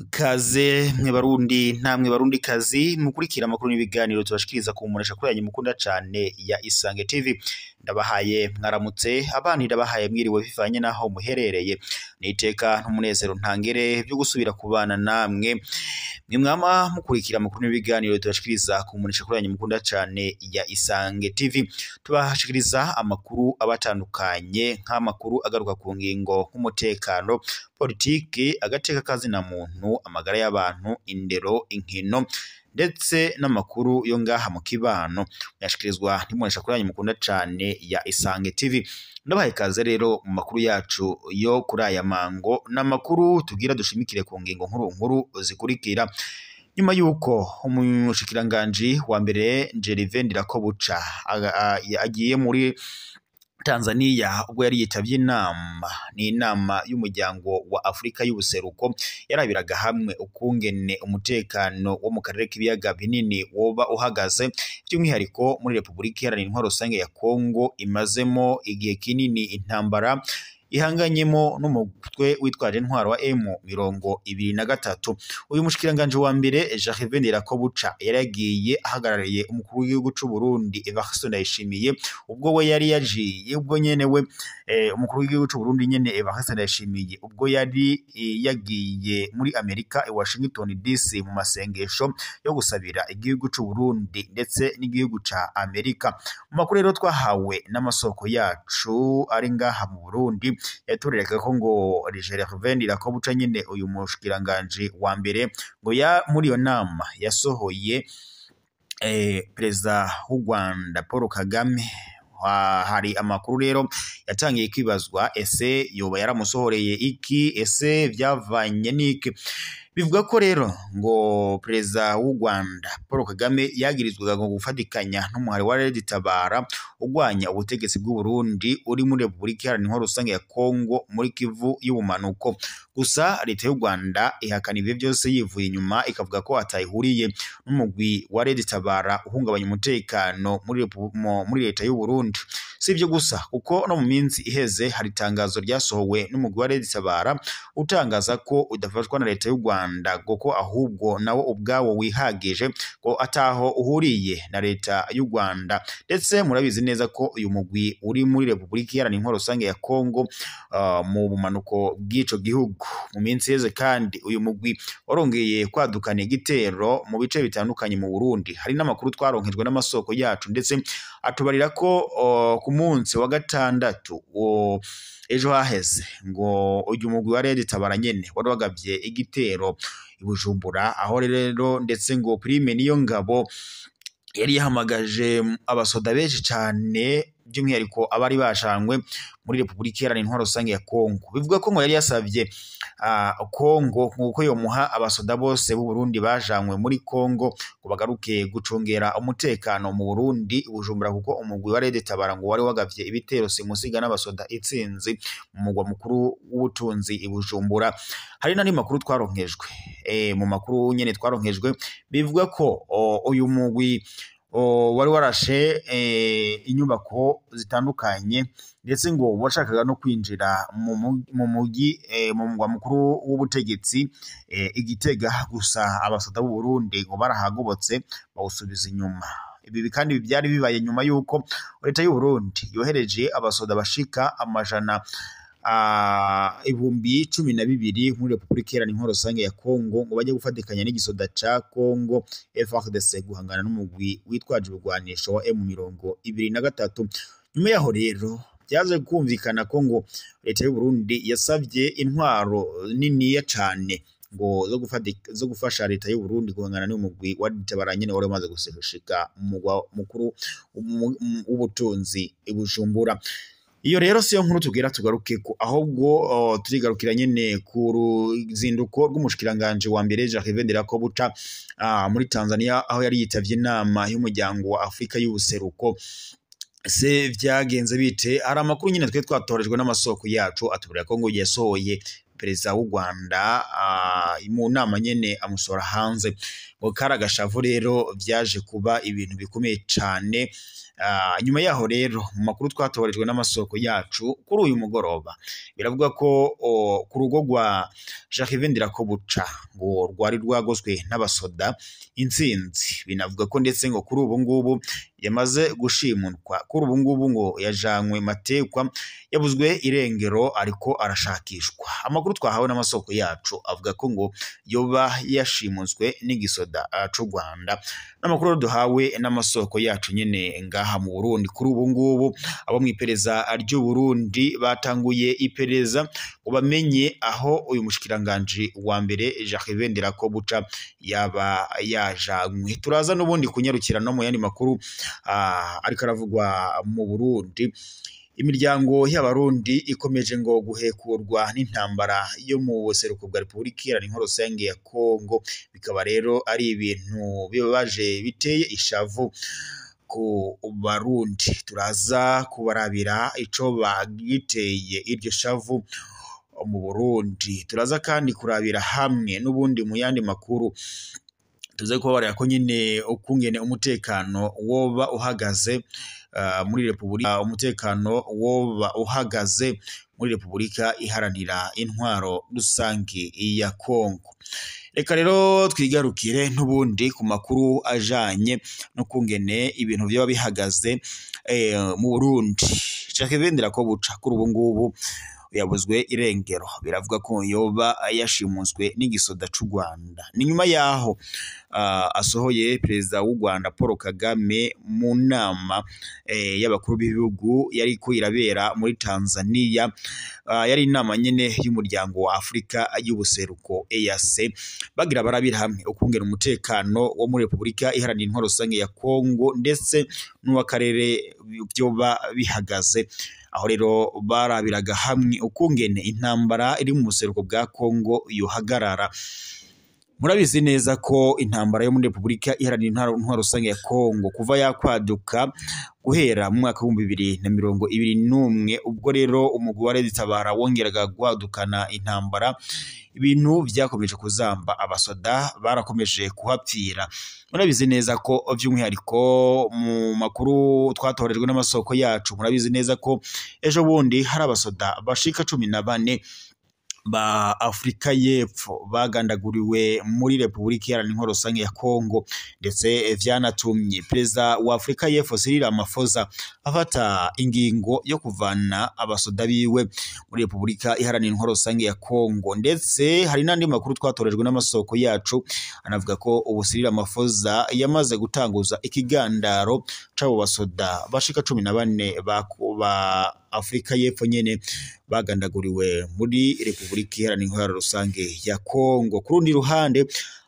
Kaze mwe Barundi namwe Barundi kazi mukurikira amakuru n'ibiganiro tubashikiriza ku munesha kuri yanyu mukunda cane ya Isange TV. Ndabahaye mwaramutse, abandi ndabahaye mwiriwe bivanye naho muherereye. Niteka n'umunezero ntangere byo gusubira kubana namwe mwe mwama mukurikira amakuru n'ibiganiro tubashikiriza ku munesha kuri yanyu mukunda cane ya Isange TV. Tubashikiriza amakuru abatandukanye nk'amakuru agaruka ku ngingo nk'umutekano, politiki, agateka kazi na muntu, amagara y'abantu, indero, inkino ndetse n'amakuru yo ngaha mu kibano. Yashikirizwa n'umunesha kuri yanyu mukunda cane ya Isange TV. Ndabahaye ikaze rero mu makuru yacu yo kuri aya mango, n'amakuru tugira dushimikire ku ngingo nkuru nkuru zikurikira. Nyuma yuko umushikiranganji wa mbere Gervais Ndirakobuca agiye muri Tanzania ubwo yari yitavye inama, ni inama y'umuryango wa Afrika y'ubuseruko yarabiraga hamwe ukungene umutekano wo mu karere k'ibiyaga binini woba uhagaze, by'umwihariko muri Republika Iharanira Intwaro Rusange ya Kongo imazemo igihe kinini intambara ihanganyemo n'umutwe witwaje intwaro wa M23. Uyu mushikiranganje wa mbere Gervais Ndirakobuca yari yagiye ahagarariye umukuru w'igihugu c'u Burundi Evariste Ndayishimiye, ubwo we yari yagiye ubwo nyene we umukuru w'igihugu c'u Burundi nyene Evariste Ndayishimiye ubwo yari yagiye muri Amerika i Washington DC mu masengesho yo gusabira igihugu c'u Burundi ndetse n'igihugu ca Amerika. Mu makuru rero twahawe n'amasoko yacu ari ngaha mu Burundi yaturereka ko ngo Gervais Ndirakobuca nyene uyu mushikiranganje wa mbere ngo ya muri iyo nama yasohoye perezida w'u Rwanda Paul Kagame. Hari amakuru rero yatangiye kwibazwa, ese yoba yaramusohoreye iki, ese byavanye n'iki? Bivuga ko rero ngo perezida w'u Rwanda Paul Kagame yagirizwaga ngo gufatikanya n'umuhari wa Red Tabara ugwanya ubutegetsi bw'u Burundi uri muri Republika Iharanira Intwaro Rusange ya Kongo muri Kivu y'ubumanuko. Gusa leta y'u Rwanda ihakana ivyo byose yivuye inyuma, ikavuga ko atayihuriye n'umugwi wa Red Tabara uhungabanya umutekano muri leta y'u Burundi. Si ibyo gusa, kuko no mu minsi iheze hari itangazo ryasohowe n'umugwi wa Red Tabara utangaza ko udafashwa na leta y'u Rwanda, kuko ahubwo nawo ubwawo wihagije ko ataho uhuriye na leta y'u Rwanda. Ndetse murabizi neza ko uyu mugwi uri muri Republika Iharanira Intwaro Rusange ya Kongo mu bumanuko bw'ico gihugu. Mu minsi iheze kandi uyu mugwi warongeye kwadukana igitero mu bice bitandukanye mu Burundi. Hari n'amakuru twaronkejwe n'amasoko yacu ndetse atubarira ko ku munsi wa gatandatu ejo haheze ngo uyu mugwi wa Red Tabara nyene wari wagavye igitero i Bujumbura, aho rero ndetse ngo Prime niyo ngabo yari yahamagaje abasoda benshi cane by'umwihariko abari bashangwe muri Republika Iharanira Intwaro Rusange ya Kongo. Bivuga ko ngo yari yasavye Kongo nkuko yomuha abasoda bose b'u Burundi bajanywe muri Kongo ngo bagaruke gucungera umutekano mu Burundi Bujumbura, kuko umugwi wa Red Tabara ngo wari wagavye ibitero simusiga n'abasoda itsinzi mu mugwa mukuru w'ubutunzi i Bujumbura. Hari n'andi makuru twaronkejwe, mu makuru nyene twaronkejwe bivuga ko uyu mugwi wari warashe inyubako zitandukanye ndetse ngo washakaga no kwinjira mu mugi mu mugwa mukuru w'ubutegetsi i Gitega, gusa abasoda b'u Burundi ngo barahagobotse bawusubiza inyuma. Ibi kandi byari bibaye nyuma yuko leta y'u Burundi yohereje abasoda bashika amajana 12,000 muri Republika Iharanira Intwaro Rusange ya Kongo ngo bajye gufatikanya n'igisoda ca Kongo FARDC guhangana n'umugwi witwaje ibigwanisho wa M23. Nyuma yaho rero byaje kumvikana ko ngo leta y'u Burundi yasavye intwaro niniya cane ngo zo gufasha leta y'u Burundi guhangana n'umugwi wa Tabara nyene wari umaze gushika mu mugwa mukuru w'ubutunzi i Bujumbura. Iyo rero siyo nkuru tugira tugaruke ko, ahubwo turigarukira nyene ku ruzinduko rw'umushikiranganje wa mbere Gervais Ndirakobuca muri Tanzania, aho yari yitavye inama y'umuryango wa Afrika y'ubuseruko. Se vyagenze bite? Hari amakuru nyene twe twatorejwe n'amasoko yacu atubwira ko ngo yasohoye perezida w'u Rwanda mu nama nyene amusora hanze, ngo kari agashavu. Rero vyaje kuba ibintu bikomeye cane. Nyuma yaho rero mu makuru twatoherejwe n'amasoko yacu kuri uyu mugoroba, biravuga ko ku rugo rwa Jacques Ndirakobuca ngo rwari rwagoswe n'abasoda intsinzi. Binavuga ko ndetse ngo kuri ubu ngubu yamaze gushimutwa, kuri ubu ngubu ngo yajanywe matekwa, yabuzwe irengero ariko arashakishwa. Amakuru twahawe n'amasoko yacu avuga ko ngo yoba yashimuswe n'igisoda c'u Rwanda. N'amakuru duhawe n'amasoko yacu nyene ngaha mu Burundi, kuri ubu ngubu abo mw'iperereza ry'u Burundi batanguye iperereza ngo bamenye aho uyu mushikiranganji wa mbere Jacques Ndirakobuca yaba yajanywe. Turaza n'ubundi kunyarukira no mu yandi makuru ariko aravugwa mu Burundi. Imiryango y'abarundi ikomeje ngo guhekurwa n'intambara yo mu buseruko bwa Repubulika Iharanira Intwaro Rusange ya Kongo, bikaba rero ari ibintu bibabaje biteye ishavu ku barundi. Turaza kubarabira ico bagiteye iryo shavu mu Burundi. Turaza kandi kurabira hamwe n'ubundi mu yandi makuru tuze kubabarira ko nyine ukungene umutekano woba uhagaze muri Repubulika, umutekano woba uhagaze muri Repubulika Iharanira Intwaro Rusange ya Kongo. Reka rero twigarukire n'ubundi ku makuru ajanye no kungene ibintu vyoba bihagaze mu Burundi. Jacques Ndirakobuca kuri ubu ngubu yabuzwe irengero, biravuga ko yoba yashimuswe n'igisoda c'u Rwanda. Ni nyuma yaho asohoye perezida w'u Rwanda Paul Kagame mu nama y'abakuru b'ibihugu yariko irabera muri Tanzania. Yari inama nyene y'umuryango wa Afrika y'ubuseruko EAC, bagira barabira hamwe ukungena umutekano wo muri Repubulika Iharanira Intwaro Rusange ya Kongo ndetse n'uw'akarere vyoba bihagaze. Aho rero barabiraga hamwe ukungene intambara iri mu buseruko bwa Kongo yohagarara. Murabizi neza ko intambara yo muri Repubulika Iharanira Intwaro Rusange ya Kongo kuva yakwaduka guhera mu mwaka w'ibihumbi bibiri na mirongo ibiri n'umwe, ubwo rero umugwi wa Red-Tabara wongeraga guadukana intambara, ibintu vyakomeje kuzamba, abasoda barakomeje kuhapfira. Murabizi neza ko by'umwihariko mu makuru twatorejwe n'amasoko yacu, murabizi neza ko ejo bundi hari abasoda bashika 14 ba Afrika y'Epfo bagandaguriwe muri Repubulika Iharanira Intwaro Rusange ya Kongo, ndetse vyanatumye perezida wa Afrika y'Epfo Cyril Ramaphosa afata ingingo yo kuvana abasoda biwe muri Repubulika Iharanira Intwaro Rusange ya Kongo. Ndetse hari n'andi makuru twatorejwe n'amasoko yacu anavuga ko ubu Cyril Ramaphosa yamaze gutanguza ikigandaro c'abo basoda bashika 14 ba Afrika y'Epfo nyene bagandaguriwe muri Repubulika Iharanira Intwaro Rusange ya Kongo. Ku rundi ruhande,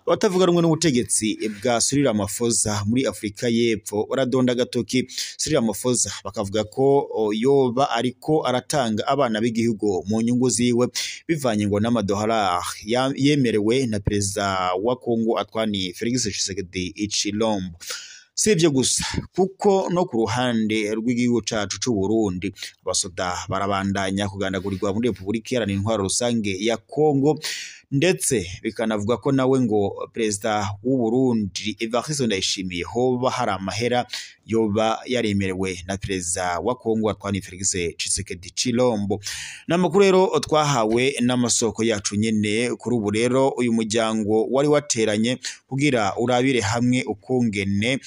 abatavuga rumwe n'ubutegetsi bwa Cyril Ramaphosa muri Afrika y'Epfo baradonda agatoki Cyril Ramaphosa, bakavuga ko yoba ariko aratanga abana b'igihugu mu nyungu ziwe, bivanye ngo n'amadohara yemerewe na perezida wa Kongo Antoine Felix Tshisekedi Tshilombo. Si ibyo gusa, kuko no ku ruhande rw'igihugu cacu c'u Burundi abasoda barabandanya kugandagurirwa muri Repubulika Iharanira Intwaro Rusange ya Kongo, ndetse bikanavuga ko nawe ngo perezida w'u Burundi Evariste Ndayishimiye hoba hari amahera yoba yaremerewe na perezida wa Kongo Antoine Felix Tshisekedi Tshilombo. N'amakuru rero twahawe n'amasoko yacu nyene. Kuri ubu rero uyu muryango wari wateranye kugira urabire hamwe ukungene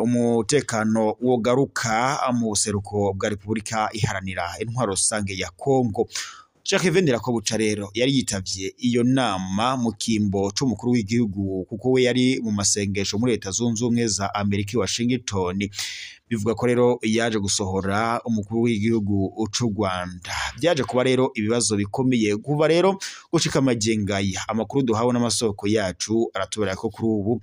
umutekano wogaruka mu buseruko bwa Repubulika Iharanira Intwaro Rusange ya Kongo. Jacques Ndirakobuca rero yari yitavye iyo nama mu kimbo c'umukuru w'igihugu, kuko we yari mu masengesho muri Leta Zunze Ubumwe za Amerika Washington. Bivuga ko rero yaje gusohora umukuru w'igihugu c'u Rwanda. Byaje kuba rero ibibazo bikomeye kuva rero gushika amagengaya. Amakuru duhawe n'amasoko yacu aratubera ko kuri ubu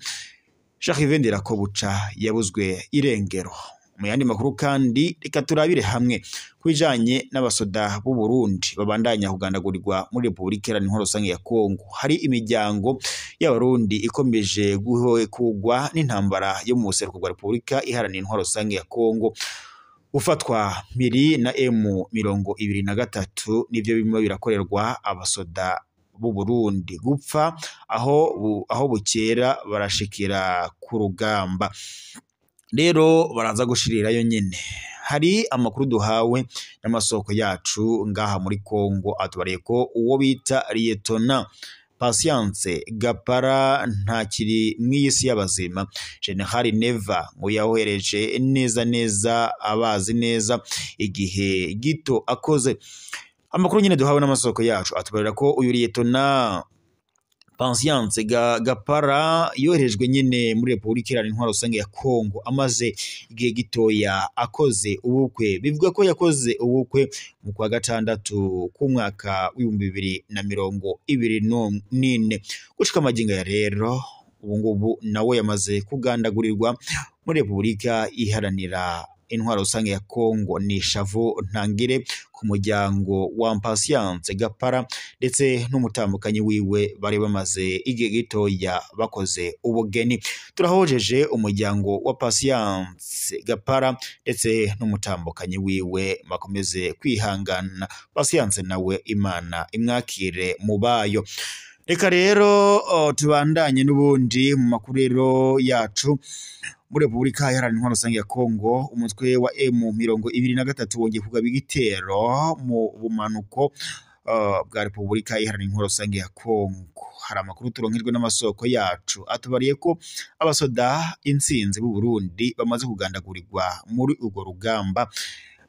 Jacques Ndirakobuca yabuzwe irengero. Mu yandi makuru kandi reka turabire hamwe kubijanye n'abasoda b'u Burundi babandanya kugandagurirwa muri Repubulika Iharanira Intwaro Rusange ya Kongo. Hari imiryango y'abarundi ikomeje guhekugwa n'intambara yo mu buseruko bwa Repubulika Iharanira Intwaro Rusange ya Kongo. Gufatwa mpiri na M23 nivyo bimwe birakorerwa abasoda b'u Burundi, gupfa aho bukera barashikira ku rugamba. Rero baraza gushirirayo nyene. Hari amakuru duhawe n'amasoko yacu ngaha muri Kongo atubariye ko uwo bita Lieutenant Patience Gapara ntakiri mw'isi y'abazima. General Neva ngo yahohereje neza neza abazi neza igihe gito akoze. Amakuru nyine duhawe n'amasoko yacu atubarira ko uyu Lieutenant Patience Gapara yoherejwe nyine muri Repubulika Iharanira Intwaro Rusange ya Kongo amaze igihe gitoya akoze ubukwe. Bivuga ko yakoze ubukwe mu kwa gatandatu k'umwaka w'2024. Gushika amagingo ya rero ubu ngubu nawe yamaze kugandagurirwa muri Repubulika Iharanira Intwaro Rusange ya Kongo. Ni ishavu ntangire ku muryango wa Patience Gapara ndetse n'umutambukanyi wiwe bari bamaze igihe gitoya bakoze ubugeni. Turahojeje umuryango wa Patience Gapara ndetse n'umutambukanyi wiwe, bakomeze kwihangana. Patience nawe Imana imwakire mu bayo. Reka rero tubandanye n'ubundi mu makuru rero yacu. Muri Repubulika Iharanira Intwaro Rusange ya Kongo, umutwe wa M23 wongeye kugaba igitero mu bumanuko bwa Repubulika Iharanira Intwaro Rusange ya Kongo. Hari amakuru turonkejwe n'amasoko yacu atubariye ko abasoda intsinzi b'u Burundi bamaze kugandagurirwa muri urwo rugamba.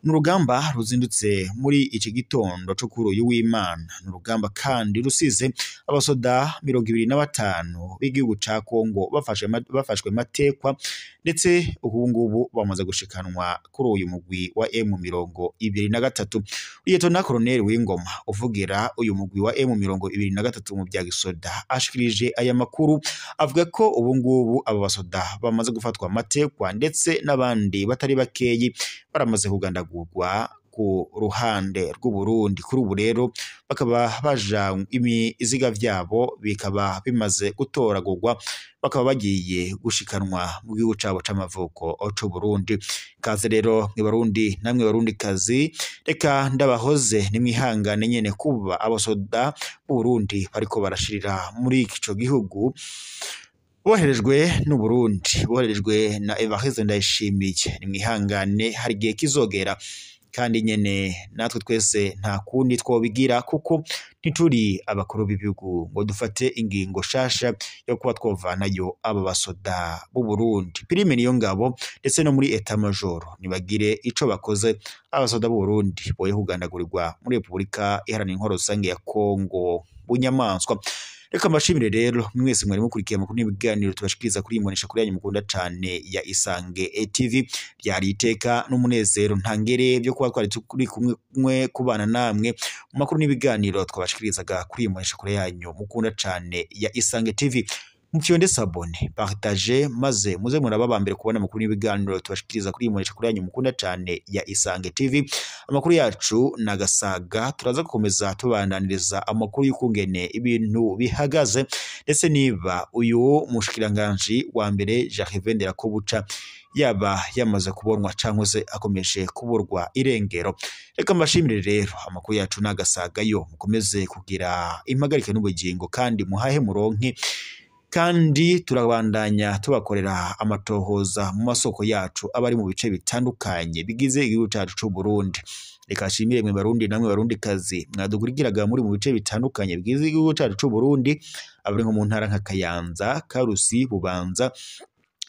Ni urugamba ruzindutse muri iki gitondo cyo kuri uyu w'Imana. Ni urugamba kandi rusize abasoda 25 b'igihugu ca Kongo bafashwe matekwa, ndetse ubu ngubu bamaze gushikanwa kuri uyu mugwi wa M23. Lieutenant Colonel Wingoma uvugira uyu mugwi wa M23 mu bya gisoda ashikirije aya makuru avuga ko ubu ngubu abo basoda bamaze gufatwa matekwa, ndetse n'abandi batari bakeyi baramaze kugandagurwa ku ruhande rw'u Burundi. Kuri ubu rero bakaba baja ibiziga vyabo bikaba bimaze gutoragurwa, bakaba bagiye gushikanwa mu gihugu cabo c'amavuko c'u Burundi. Kaze rero mwe Barundi namwe Barundi kazi, reka ndabahoze nimwihangane nyene kuba abasoda b'u Burundi bariko barashirira muri ico gihugu boherejwe n'u Burundi, boherejwe na Evariste Ndayishimiye. Nimwihangane, hari igihe kizogera kandi nyene natwe twese nta kundi twobigira, kuko ntituri abakuru b'ibihugu ngo dufate ingingo shasha yo kuba twovanayo aba basoda b'u Burundi. Prime niyo ngabo ndetse no muri etat major nibagire ico bakoze, abasoda b'u Burundi boye kugandagurirwa muri Repubulika Iharanira Intwaro Rusange ya Kongo bunyamanswa. Reka mbashimire rero mwese mwari mukurikiye amakuru n'ibiganiro tubashikiriza kuri imbonesha kuri yanyu mukunda cane ya Isange TV. Byari iteka n'umunezero ntangere byo kuba twari turi kumwe kubana namwe mu makuru n'ibiganiro twabashikirizaga kuri imbonesha kuri yanyu mukunda cane ya Isange TV. Mufyonde sabone, partage, maze muze muraba mbere kubona amakuru n'ibiganiro tubashikiriza kuri imbonesha kuri yanyu mukunda cane ya Isange TV. Amakuru yacu nagasaga turaza gukomeza tubandaniriza amakuru y'ukungene ibintu bihagaze, ndetse niba uyu mushikiranganji wa mbere Jacques Nderakobuca yaba yamaze kubonwa cyangwa se akomeje kuburwa irengero. Reka mbashimire rero, amakuru yacu nagasaga yo mukomeze kugira impagarike n'ubugingo kandi muhahe muronke, kandi turabandanya tubakorera amatohoza mu masoko yacu abari mu bice bitandukanye bigize igihugu cyacu c'u Burundi. Reka nshimire mwe Barundi namwe Barundi kazi mwadukurikiraga muri mu bice bitandukanye bigize igihugu cyacu c'u Burundi, abari nko mu ntara nka Kayanza, Karusi, Bubanza,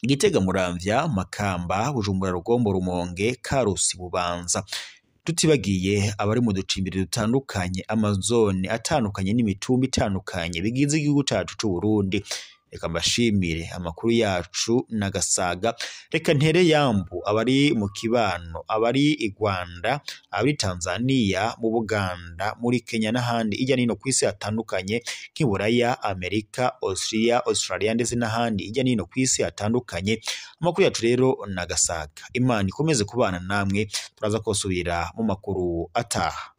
Gitega, Muramvya, Makamba, Bujumbura, Rugombo, Rumonge, Karusi, Bubanza. Tutibagiye abari mu ducimbiri dutandukanye, amazone atandukanye n'imitumba itandukanye bigize igihugu cyacu c'u Burundi. Reka mbashimire, amakuru yacu nagasaga. Reka ntere yambu abari mu kibano, abari i Rwanda, abari Tanzania, mu Buganda, muri Kenya n'ahandi ijya nino ku isi hatandukanye nk'iburaya, Amerika, Austria, Australia ndetse n'ahandi ijya nino ku isi hatandukanye. Amakuru yacu rero nagasaga. Imana ikomeze kubana namwe, turaza kosubira mu makuru ataha.